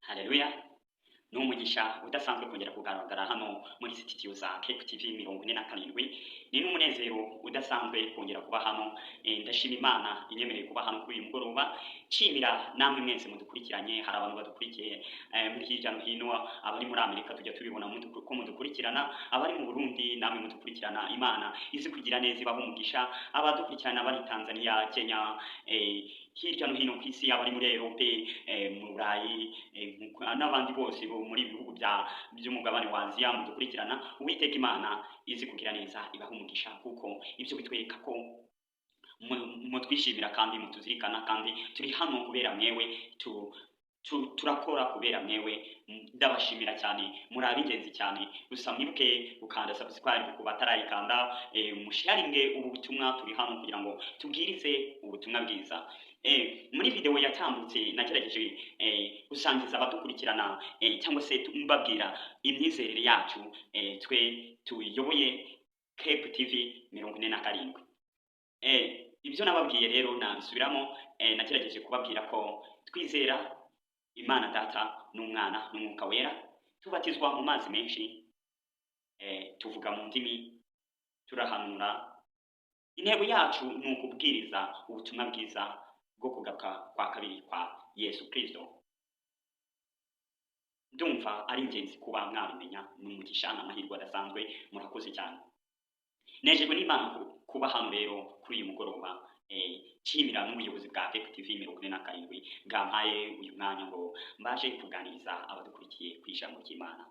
Haleluya! Ni umugisha udasanzwe kongera kugaragara hano muri sitidiyo za Cape TV 47. Ni n'umunezero udasanzwe kongera kuba hano. Ndashima Imana inyemereye kuba hano kuri uyu mugoroba, nshimira namwe mwese mudukurikiranye. Hari abantu badukurikiye muri hirya no hino, abari muri Amerika tujya tubibona ko mudukurikirana, abari mu Burundi namwe mudukurikirana. Imana izi kugira neza ibaha umugisha. Abadukurikirana bari Tanzania, Kenya, hirya no hino ku isi, abari muri Europe, mu Burayi, n'abandi bose bo muri bihugu by'umugabane wa Aziya mudukurikirana, Uwiteka Imana izi kugira neza ibaha umugisha, kuko ibyo bitwereka ko mutwishimira kandi mutuzirikana, kandi turi hano kubera mwewe, turakora kubera mwewe. Ndabashimira cyane, muri ab'ingenzi cyane. Gusa mwibuke gukanda subscribe ku batarayikanda, musharinge ubu butumwa. Turi hano kugira ngo tubwirize ubutumwa bwiza. Muri video yatambutse nagerageje gusangiza abadukurikirana, cyangwa se mbabwira imyizerere yacu, twe tuyoboye Cape TV 47. Ibyo nababwiye rero nabisubiramo. Nagerageje kubabwira ko twizera Imana Data n'Umwana n'Umwuka Wera, tubatizwa mu mazi menshi, tuvuga mu ndimi, turahanura. Intego yacu ni ukubwiriza ubutumwa bwiza bwo kugaruka kwa kabiri kwa Yesu Kristo. Ndumva ari ingenzi kuba mwabimenya, ni umugisha n'amahirwe adasanzwe. Murakoze cyane. Nejejwe n'Imana kuba hano rero kuri uyu mugoroba, nshimira n'ubuyobozi bwa Cape TV 47 bwampaye uyu mwanya ngo mbashe kuganiriza abadukurikiye ku ijambo ry'Imana.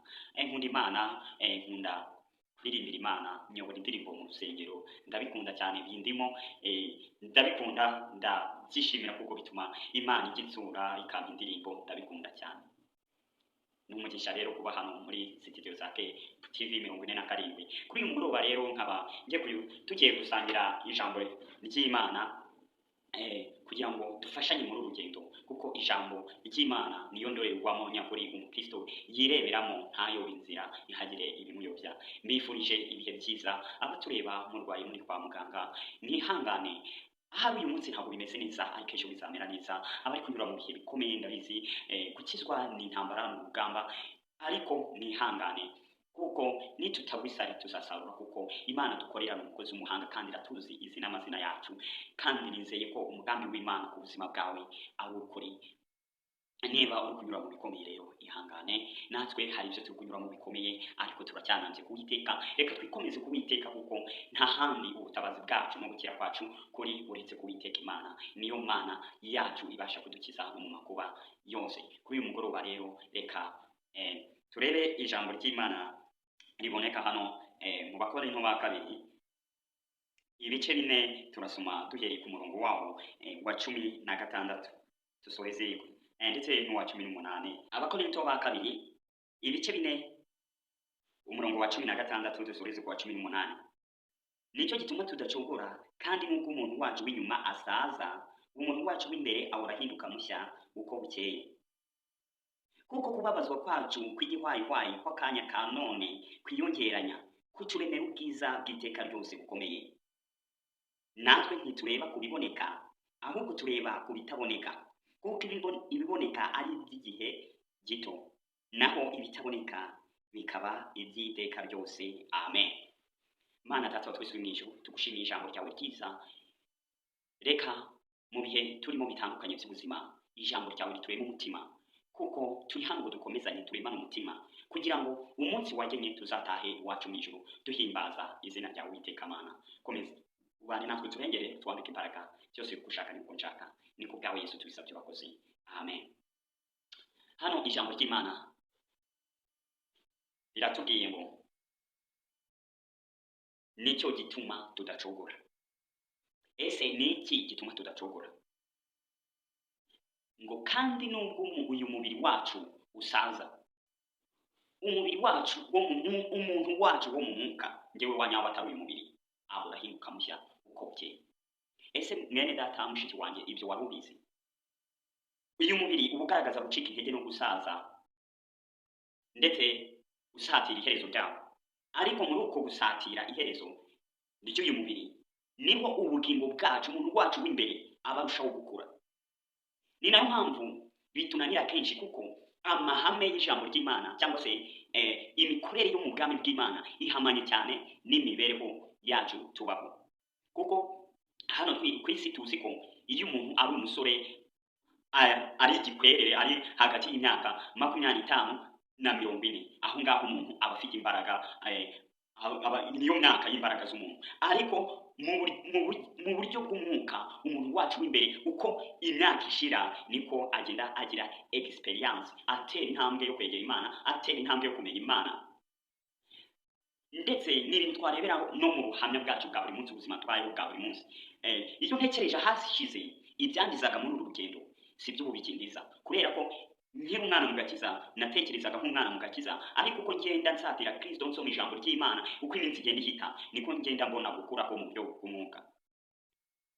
Nkunda Imana, nkunda kuririmbira Imana, nyobora indirimbo mu rusengero, ndabikunda cyane, bindimo, ndabikunda, ndabyishimira kuko bituma Imana igitsura ikampa indirimbo, ndabikunda cyane. Ni umugisha rero kuba hano muri studio za TV 47 kuri uyu mugoroba. Rero nkaba ngiye tugiye gusangira ijambo ry'Imana, kugira ngo dufashanye muri uru rugendo, kuko ijambo ry'Imana niyo ndorerwamo nyakuri umukristo yireberamo ntayobe inzira, ntihagire ibimuyobya. Mbifurije ibihe byiza. Abatureba murwaye, muri kwa muganga, mwihangane. Ahari uyu munsi ntabwo bimeze neza, ariko ejo bizamera neza. Abari kunyura mu bihe bikomeye, ndabizi, gukizwa ni intambara, ni urugamba, ariko mwihangane kuko nitutagwa isari tuzasarura, kuko Imana dukorera ni umukozi w'umuhanga kandi iratuzi, izi n'amazina yacu, kandi nizeye ko umugambi w'Imana ku buzima bwawe ari ukuri. Niba uri kunyura mu bikomeye rero, ihangane. Natwe hari ibyo turi kunyura mu bikomeye, ariko turacyanambye ku Uwiteka. Reka twikomeze ku Uwiteka, kuko nta handi ubutabazi bwacu no gukira kwacu kuri uretse ku Uwiteka Imana. Niyo Mana yacu ibasha kudukiza no mu makuba yose. Kuri uyu mugoroba rero reka turebe ijambo ry'Imana riboneka hano mu Bakorinto ba Kabiri, ibice 4, turasoma duhereye ku murongo wawo wa 16 dusoheze, ndetse n'uwa 18. Abakorinto ba Kabiri, ibice 4, umurongo wa 16 dusoreze ku wa 18. Nicyo gituma tudacogora, kandi nk'uko umuntu wacu w'inyuma asaza, umuntu wacu w'imbere ahora ahinduka mushya uko bukeye. Kuko kubabazwa kwacu kw'igihwayihwayi kw'akanya ka none kwiyongeranya kuturemera ubwiza bw'iteka ryose bukomeye. Natwe ntitureba ku biboneka, ahubwo tureba ku bitaboneka, kuko ibiboneka ari iby'igihe gito, naho ibitaboneka bikaba iby'iteka ryose. Amen. Mana Data wa twese uri mu ijuru, tugushimiye ijambo ryawe ryiza. Reka mu bihe turimo bitandukanye by'ubuzima ijambo ryawe riturema umutima, kuko turi hano ngo dukomezanye, turemane umutima, kugira ngo umunsi wagenye tuzatahe iwacu mu ijuru duhimbaza izina ryawe. Uwiteka Mana, komeza ubane natwe, turengere, twambike imbaraga. Byose uko ushaka niko nshaka, ni ku bwawe Yesu tubisabye, urakoze, amen. Hano ijambo ry'Imana riratubwiye ngo nicyo gituma tudacogora. Ese ni iki gituma tudacogora? Ngo kandi nubwo uyu mubiri wacu usaza, umubiri wacu wo mu umuntu wacu wo mu mwuka, njyewe wa nyawo atari uyu mubiri, ahora ahinduka mushya uko bukeye. Ese mwene data, mushiki wanjye, ibyo wari ubizi? Uyu mubiri uba ugaragaza gucika intege no gusaza, ndetse usatira iherezo ryawo. Ariko muri uko gusatira iherezo ry'uyu mubiri niho ubugingo bwacu, umuntu wacu w'imbere, aba arushaho gukura. Ni nayo mpamvu bitunanira kenshi, kuko Amahame y'ijambo ry'Imana cyangwa se imikorere yo mu bwami bw'Imana ihamanye cyane n'imibereho yacu tubaho, kuko hano ku isi tuzi ko iyo umuntu ari umusore, ari igikwerere, ari hagati y'imyaka 25 na 40, aho ngaho umuntu aba afite imbaraga, niyo myaka y'imbaraga z'umuntu. Ariko mu buryo bw'umwuka, umuntu wacu w'imbere, uko imyaka ishira niko agenda agira experience, atera intambwe yo kwegera Imana, atera intambwe yo kumenya Imana. Ndetse ni ibintu twareberaho no mu buhamya bwacu bwa buri munsi, ubuzima tubayeho bwa buri munsi. Iyo ntekereje ahashize, ibyangizaga muri uru rugendo si byo ubu bikindiza, kubera ko nkiri umwana mu gakiza natekerezaga nk'umwana mu gakiza, ariko uko ngenda nsatira Kristo, nsoma ijambo ry'Imana, uko iminsi igenda ihita niko ngenda mbona gukura ko mu buryo bw'umwuka.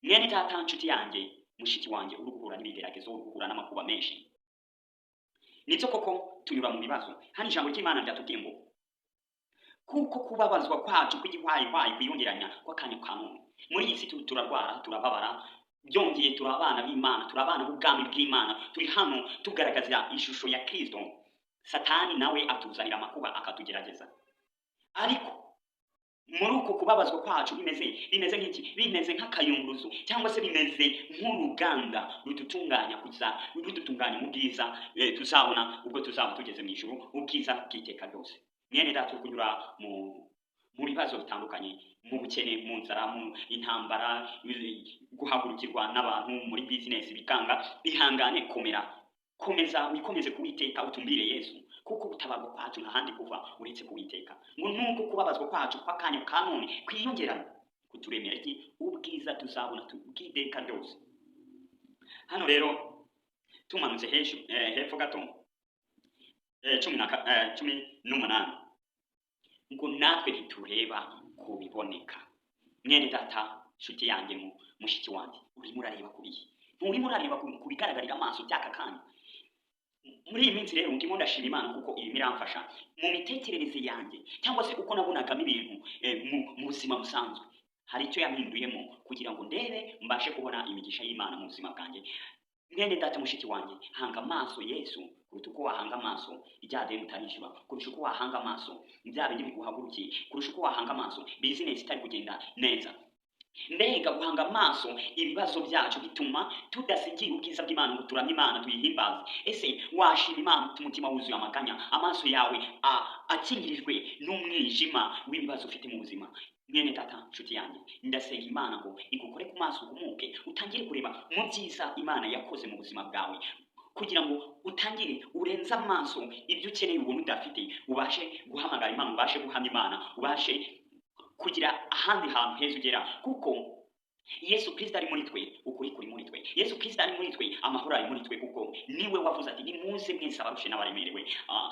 Mwene data, nshuti yanjye, mushiki wanjye uri guhura n'ibigeragezo, uri guhura n'amakuba menshi, nibyo koko tunyura mu bibazo. Hano ijambo ry'Imana ryatubwiye ngo kuko kubabazwa kwacu kw'igihwayihwayi kwiyongeranya kw'akanya ka none. Muri iyi si turarwara, turababara, byongeye turi abana b'Imana, turi abana b'ubwami bw'Imana, turi hano tugaragaza ishusho ya Kristo. Satani nawe atuzanira amakuba, akatugerageza. Ariko muri uko kubabazwa kwacu bimeze nk'iki? Bimeze nk'akayunguruzo cyangwa se bimeze nk'uruganda rudutunganya, kuza rudutunganya mu bwiza tuzabona ubwo tuzaba tugeze mu ijuru, ubwiza bw'iteka ryose. Mwene data uri kunyura mu bibazo bitandukanye, mu bukene, mu nzara, mu intambara, guhagurukirwa n'abantu, muri bizinesi bikanga, ihangane, komera, komeza, wikomeze kuwiteka, utumbire Yesu, kuko gutabarwa kwacu nta handi kuva uretse kuwiteka. Ngo nubwo kubabazwa kwacu kw'akanya ka none kwiyongerana, kuturemera iki? Ubwiza tuzabona bw'iteka ryose. Hano rero tumanutse hepfo gato, 18, ngo natwe ntitureba ku biboneka. Mwene data, nshuti yanjye, mu mushiki wanjye, urimo urareba ku bihe? Nturimo urareba ku bigaragarira amaso by'aka kanya. Muri iyi minsi rero ndimo ndashima Imana kuko irimo iramfasha mu mitekerereze yanjye, cyangwa se uko nabonagamo ibintu mu buzima busanzwe, hari icyo yampinduyemo kugira ngo ndebe mbashe kubona imigisha y'Imana mu buzima bwanjye. Mwene data, mushiki wanjye, hanga amaso Yesu kuruta uko wahanga amaso rya deni utarishyura, kurusha uko wahanga amaso bya bindi biguhagurukiye, kurusha uko wahanga amaso bizinesi itari kugenda neza. Mbega guhanga amaso ibibazo byacu bituma tudasigira ubwiza bw'Imana ngo turamye Imana, tuyihimbaze. Ese washima Imana ufite umutima wuzuye amaganya, amaso yawe akingirijwe n'umwijima w'ibibazo ufite mu buzima? Mwene data, nshuti yanjye, ndasenga Imana ngo igukore ku maso, uhumuke, utangire kureba mu byiza Imana yakoze mu buzima bwawe, kugira ngo utangire urenze amaso ibyo ukeneye ubona udafite, ubashe guhamagara Imana, ubashe guhamya Imana, ubashe kugira ahandi hantu heza ugera, kuko Yesu Kristo ari muri twe, ukuri kuri muri twe. Yesu Kristo ari muri twe, amahoro ari muri twe, kuko niwe wavuze ati: "Nimuze mwese abarushe n'abaremerewe,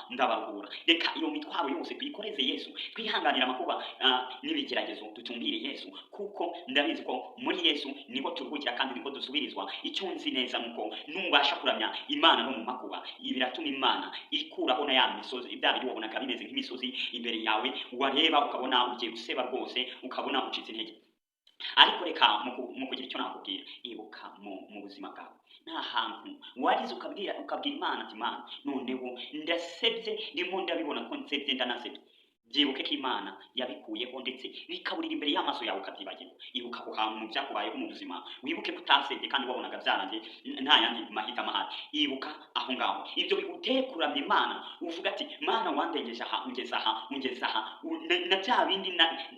ndabaruhura." Reka iyo mitwaro yose tuyikoreze Yesu, twihanganira amakuba n'ibigeragezo, dutumbire Yesu, kuko ndabizi ko muri Yesu niho turuhukira kandi niho dusubirizwa. Icyo nzi neza nuko nubasha kuramya Imana no mu makuba, ibi biratuma Imana ikuraho na ya misozi, bya bindi wabonaga bimeze nk'imisozi imbere yawe, wareba ukabona ugiye guseba rwose, ukabona ucitse intege. Ariko reka mu kugira icyo nakubwira, ibuka mu buzima bwawe nta hantu warize ukabwira Imana ati: "Imana, noneho ndasebye, ndimo ndabibona ko nsebye, ndanasebye." Byibuke ko Imana yabikuyeho, ndetse bikaburira imbere y'amaso yawe, ukabyibagirwa. Ibuka aho hantu mu byakubayeho mu buzima, wibuke ko utasebye kandi wabonaga byarangiye, nta yandi mahitamo ahari. Ibuka aho ngaho, ibyo biguteye kuramya Imana, uvuga ati: "Mana, wandengeje aha, ungeze aha, ungeze aha, na bya bindi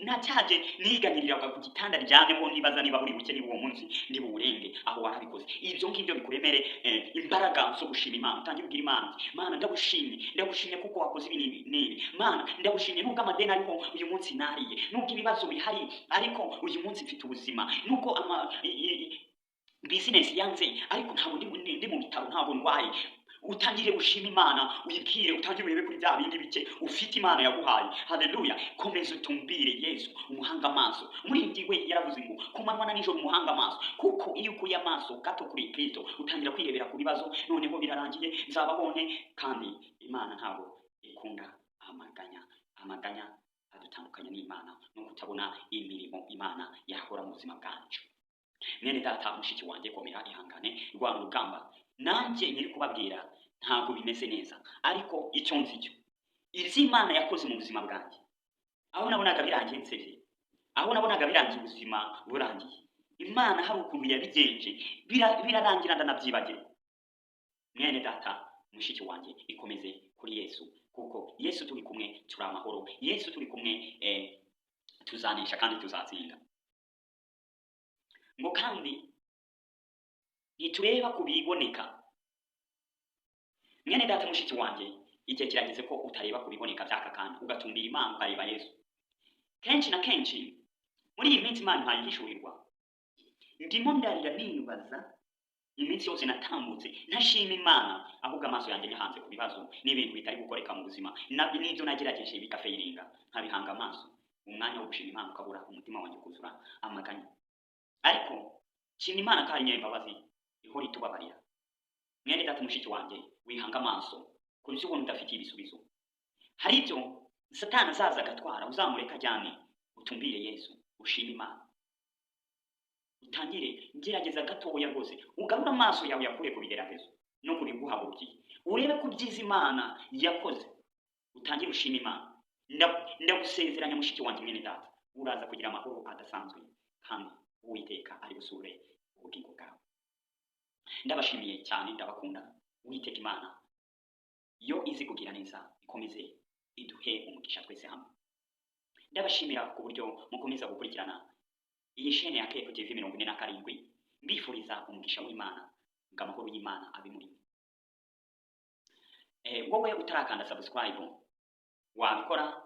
na cyaje niganyiriraga ku gitanda ryamyeho nibaza niba buri buke, niba uwo munsi ndi buwurenge, aho warabikoze." Ibyo ngibyo bikuremere imbaraga zo gushima Imana. Utangire ubwira Imana uti: "Mana, ndagushimye, ndagushimye kuko wakoze ibi n'ibi n'ibi. Mana, ndagushimye nubwo amadeni ariho, uyu munsi nariye, nubwo ibibazo bihari, ariko uyu munsi mfite ubuzima, nubwo ama bizinesi yanze, ariko ntabwo ndi mu bitaro, ntabwo ndwaye." Utangire gushima Imana, uyibwire, utangire urebe kuri bya bindi bike ufite Imana yaguhaye. Haleluya! Komeza utumbire Yesu, umuhanga amaso. Umuririmbyi we yaravuze ngo ku manywa na nijoro umuhanga amaso, kuko iyo ukuye amaso gato kuri Kristo utangira kwirebera ku bibazo: "Noneho birarangiye, nzababone." Kandi Imana ntabwo ikunda amaganya. Amaganya adutandukanya n'Imana no kutabona imirimo Imana yakora mu buzima bwacu. Mwene data, mushiki wanjye, komera, ihangane, rwana urugamba. Nanjye nyiri kubabwira Ntabwo bimeze neza, ariko icyo nzi cyo, ibyo Imana yakoze mu buzima bwanjye, aho nabonaga birangiye nsebye, aho nabonaga birangiye, ubuzima burangiye, Imana hari ukuntu yabigenje birarangira, ndanabyibagirwa. Mwene data, mushiki wanjye, ikomeze kuri Yesu, kuko Yesu turi kumwe turi amahoro. Yesu turi kumwe tuzanesha kandi tuzatsinda. Ngo kandi ntitureba ku biboneka. Mwene data, mushiki wanjye, igihe kirageze ko utareba ku biboneka by'aka kanya, ugatumbira Imana, ukareba Yesu. Kenshi na kenshi muri iyi minsi Imana impaye ihishurirwa, ndimo ndarira nibaza iminsi yose natambutse ntashima Imana, ahubwo amaso yanjye nyahanze ku bibazo n'ibintu bitari gukoreka mu buzima, n'ibyo nagerageje bikafailinga, nkabihanga amaso, umwanya wo gushima Imana ukabura, umutima wanjye ukuzura amaganya. Ariko shima Imana ko ari nyembabazi, ihora itubabarira. Mwene data, mushiki wanjye, wihanga amaso ku byo ubona udafitiye ibisubizo. Hari ibyo Satani azaza agatwara, uzamureka ajyane, utumbire Yesu, ushime Imana, utangire gerageza gatoya rwose ugarure amaso yawe, yakure ku bigeragezo no ku biguhagurukiye, urebe ku byiza Imana yakoze, utangire ushime Imana. Ndagusezeranya mushiki wanjye, mwene data, uraza kugira amahoro adasanzwe, kandi Uwiteka ari busure ubugingo bwawe. Ndabashimiye cyane, ndabakunda. Uwiteka Imana yo izi kugira neza ikomeze iduhe umugisha twese hamwe. Ndabashimira ku buryo mukomeza gukurikirana iyi shene ya KFTV 47. Mbifuriza umugisha w'Imana, ngo amahoro y'Imana abe muri mwe. Wowe utarakanda subscribe, wabikora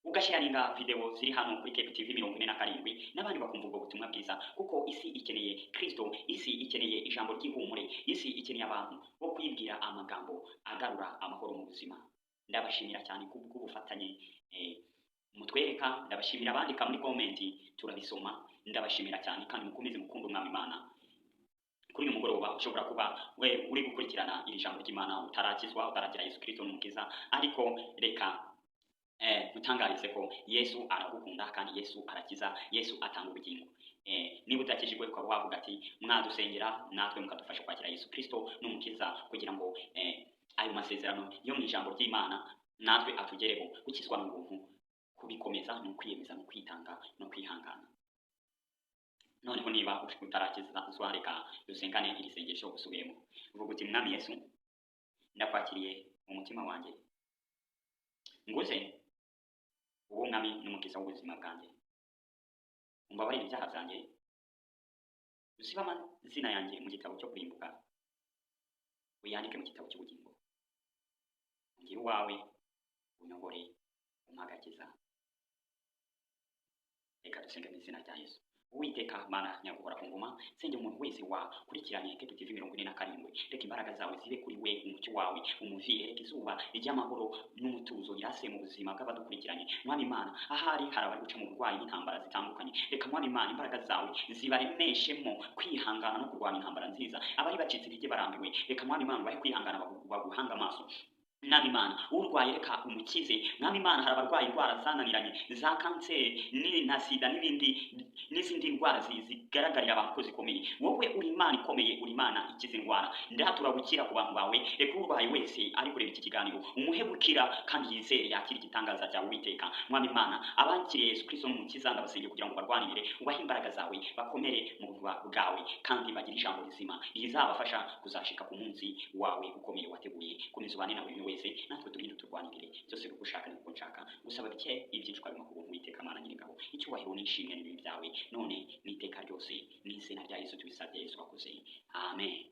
ugasharinga video ziri hano kuri KFTV 47, n'abandi bakumva ubwo butumwa bwiza, kuko isi ikeneye Kristo, isi ikeneye ijambo ry'ihumure, isi ikeneye abantu bo kwibwira amagambo agarura amahoro mu buzima. Ndabashimira cyane kubw'ubufatanye mutwereka. Ndabashimira abandika muri comment, turabisoma. Ndabashimira cyane, kandi mukomeze mukunda Umwami Imana. Kuri uyu mugoroba ushobora kuba we uri gukurikirana iri jambo ry'Imana utarakizwa, utaragira Yesu Kristo n'Umukiza, ariko reka utangarize ko Yesu aragukunda, kandi Yesu arakiza, Yesu atanga ubugingo. Niba udakijijwe, ukaba wavuga ati mwadusengera natwe mukadufasha kwakira Yesu Kristo n'Umukiza, kugira ngo ayo masezerano yo mu ijambo ry'Imana natwe atugereho. Gukizwa ni ubuntu, kubikomeza ni ukwiyemeza, ni ukwitanga no kwihangana. Noneho niba utarakizwa, reka dusengane iri sengesho usubiremo. Uvuga uti: "Mwami Yesu, ndakwakiriye mu mutima wanjye, nguze uwo Mwami n'Umukiza w'ubuzima bwanjye. Umbabarire ibyaha byanjye, usibe amazina yanjye mu gitabo cyo kurimbuka, uyandike mu gitabo cy'ubugingo. Ungire uwawe, unyobore, umpe agakiza." Reka dusenge mu izina rya Yesu. Uwiteka Mana nyaguhora ku ngoma, senge umuntu wese wakurikiranye Keto TV 47, reka imbaraga zawe zibe kuri we, umucyo wawe umuvire, reka izuba ry'amahoro n'umutuzo rirase mu buzima bw'abadukurikiranye. Mwami Imana, ahari hari abari guca mu burwayi n'intambara zitandukanye, reka Mwami Imana imbaraga zawe zibaremeshemo kwihangana no kurwanya intambara nziza. Abari bacitse intege, barambiwe, reka Mwami Imana ubahe kwihangana, baguhanga amaso. Mwami Imana, urwaye reka umukize. Mwami Imana, hari abarwaye indwara zananiranye za kanseri na sida n'ibindi n'izindi ndwara zigaragarira abantu ko zikomeye. Wowe uri Imana ikomeye, uri Imana ikiza indwara. Ndatura gukira ku bantu bawe. Reka urwaye wese ari kureba iki kiganiro umuhe gukira, kandi yizere yakire igitangaza cyawe, Uwiteka Mwami Imana. Abakiriye Yesu Kristo n'Umukiza, ndabasengeye kugira ngo barwanirire, ubahe imbaraga zawe, bakomere mu buntu bwawe, kandi bagire ijambo rizima rizabafasha kuzashika ku munsi wawe ukomeye wateguye. Komeza ubane na buri umwe wese, natwe turinde, turwanirire byose uko ushaka niko nshaka. Gusaba bike, ibyinshi ukabima ku buntu. Uwiteka Mana Nyiringabo, icyubahiro n'ishimwe n'ibibi byawe none n'iteka ryose. Mu izina rya Yesu tubisabye. Yesu wakoze, amen.